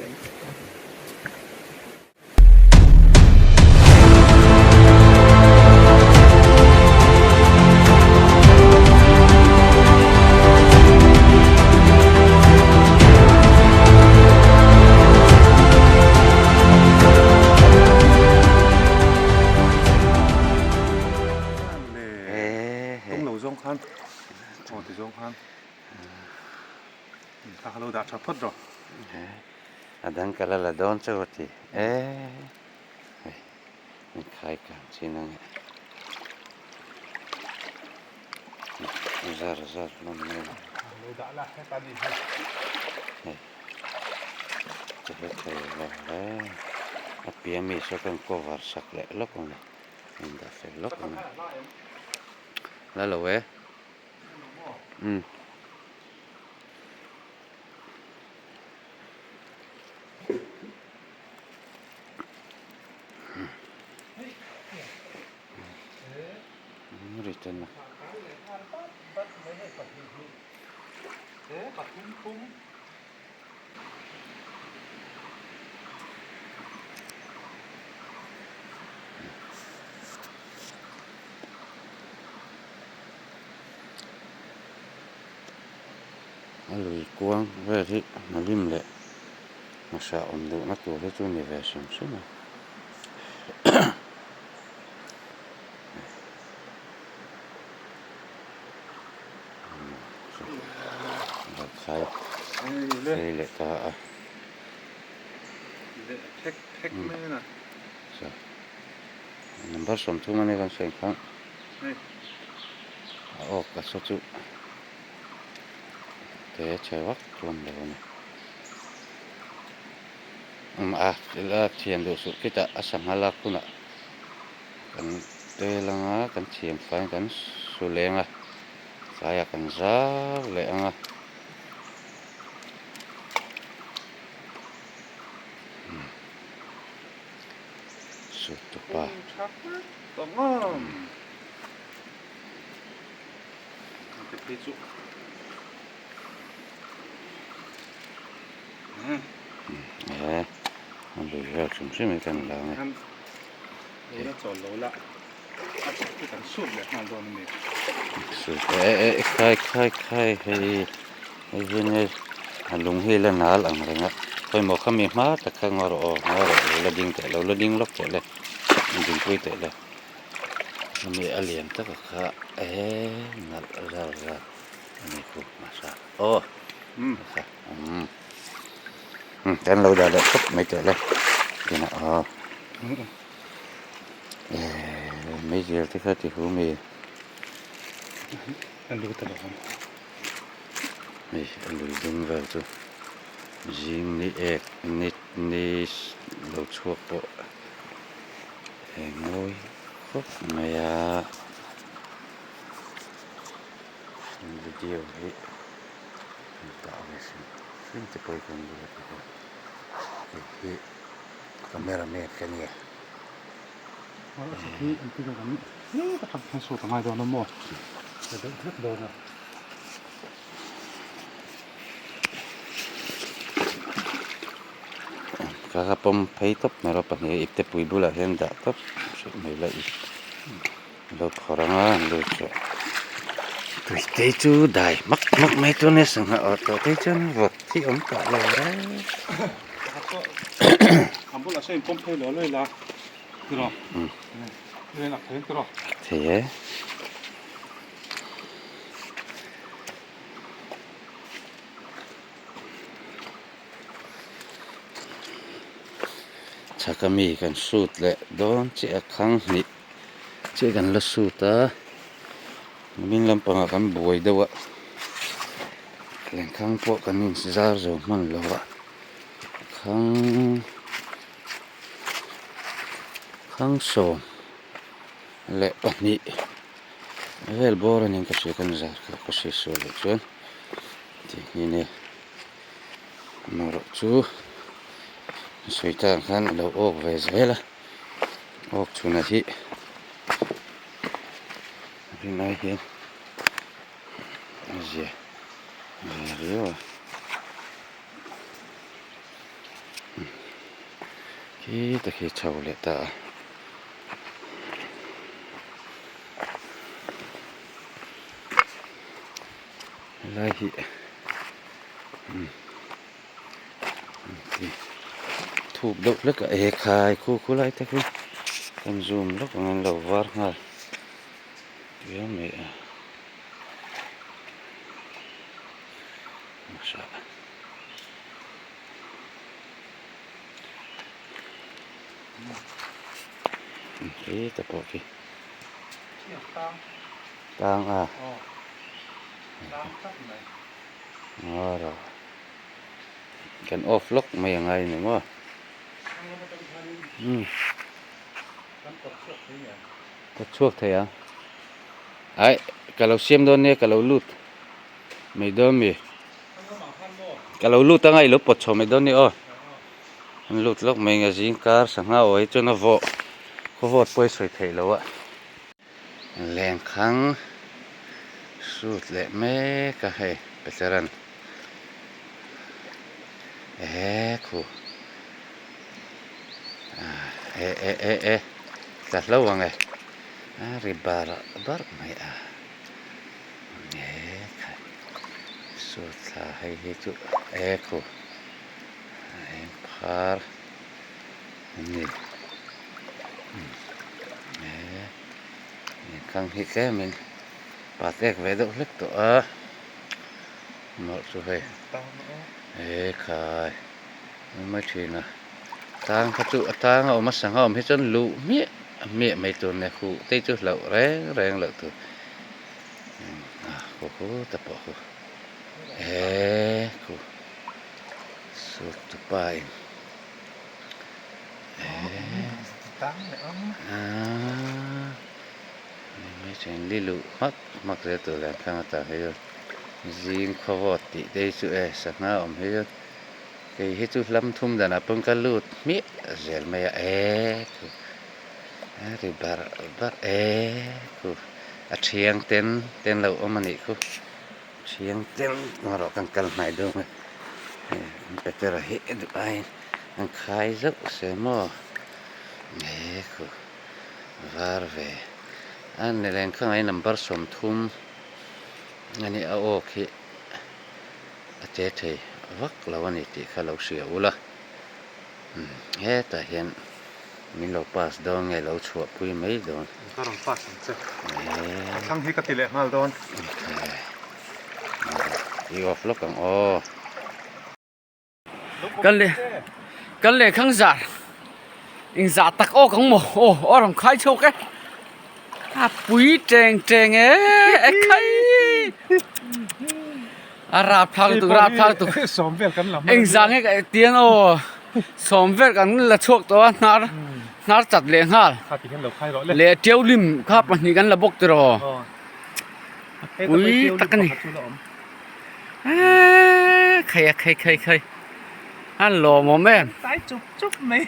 Kawng lo zawng khan aw ti zawng khan kha kha lo dah tha phawt rawh. A dang ka la la dawn chauh a ti e hei in khai kang chin ang e zar zar hlawm mai a. Lo dah la heta ni hi. Hei che he thei lo e a piah mi saw kan cover sak leh lawk ang e. In dah fel lawk ang a. La lo e. Umm. Return a. A lui kuang vel hi hnalim leh hmasa awm duhna tur hi chu ni ve hrim hrim a. Khai phei leh ta a. Number 30 a nia kan sawi khan a awk a saw chu te chhe vak hlawm lo a ni. Umm a la thian duh suh khitah a sangha lak hunah kan tel anga kan thiam faiin kan su leng a tlaiah kan zar leh ang a. Su tupa. He a lui vel hrim hrim hi kan la ang e. Lo la chawl lo la a chak chu kan sut leh nghal dawn a ni. Sut e e e khai khai khai hei hei hi nge a lung hi la nal ang reng a pawimawh kha mi hma tak kha ngaw rawh aw ngaw rawh lo la ding teh lo la ding lawk teh le dingpui teh le hemi a lian tak a kha e nalh zar zar a ni khu hmasa aw kha umm. Kan lo dah leh khawp mai teh le tinah aw eh meizial te kha ti hu mi a lu ta lo ang hei a lui ding vel chu zing ni ek ni ni lo chhuak pawh eng mawi khawp mai a video hi. Dah ve hrim hrim te pawh hi kan duh a ti bawk hei hi camera man ka nia. Ka ka pawm phei tawp mai rawh pahnih a ipte pui bulah hian dah tawp hrih mai la ip. Lo phawrh ang a an lut chu tui te chu dai hmak hmak mai chu nia sangha awrh tawh te chuan vawt hi awm tawh lo reng. Thei e. Chhaka mi kan shoot leh dawn chiah a khang hnih. Chiah kan la sut a nimin lampangah kan buai deuh a lenkhang pawh kan in zar zo hman lo a khang khang 12 vel bawr a nia ka hria kan zar kha ka hria sual loh chuan tih hi nia amaherawh chu sawi tak ang khan a lo awk ve zel a. Awk chhunah hi rinai hian a zia ve riau a. Khi ta khi chho leh ta a. Helai hi umm thuk deuh hlek a e khai khu khu lai te khu kan zoom lawk ang an lo var nghal tiang mai a. He ta pawh khi tang a kan off lawk mai a ngai ni maw ka chhuak thei ang aih ka lo siam dawn nia ka lo lut mai dawn mi ka lo lut anga i lo pawt chho mai dawn ni aw an lut lawk mai nga zing kar sangha aw hi chuan a vawh khaw vawt pawh i sawi theih loh a lengkhang sut leh mek a hei peteran ehe khu e e e e tla hlo ang e a ri barh barh mai a. Saw thla hei hi chu e khu a eng phar a ni e engkang hi tlemin pat ek ve deuh hlek tawh a mawlh chu hei e khai a mai thin a tang kha chu a tang a awm a sangha awm hi chuan luh hmiah hmiah mai tur nia huh te chu hlauh reng reng loh tur a khu khu ta pawh khu he khu sut tu pa in he a li luh hmak hmak zel tur leh an thlang ata hi chu zing khaw vawt tih te hi chu e sangha awm hi chu Kei hi chu hlam thum danah pawn ka lut hmiah zel mai a e khu a ri barh barh e khu a thiang ten ten lo awm a nih khu thiang ten erawh kan kal hnai dawn a hei an petera hi a duh aiin an khai zauh se maw e khu var ve a ni leng kha ngai number 30 a ni a aw khi. A che thei vak lo a ni tih kha lo hria ula hetah hian min lo pass dawn nge lo chhuah pui mai dawn. Ka rawn pass ang che. A thlang hi ka ti leh nghal dawn. I off lawk ang aw. Kan le kan lehkhang zar engzah tak awk ang maw aw a rawn khai chhuak e a pui teng teng e e khai a rap thlak lutuk rap thlak lutuk engzah nge ka tiang aw sawm vel kan la chhuak tawh a hnar hnar chat leh nghal leh tiau lim kha pahnih kan la bawk tiraw pui tak a ni. Eeee khai a khai khai khai a lawmawm em. Tlai chup chup mai.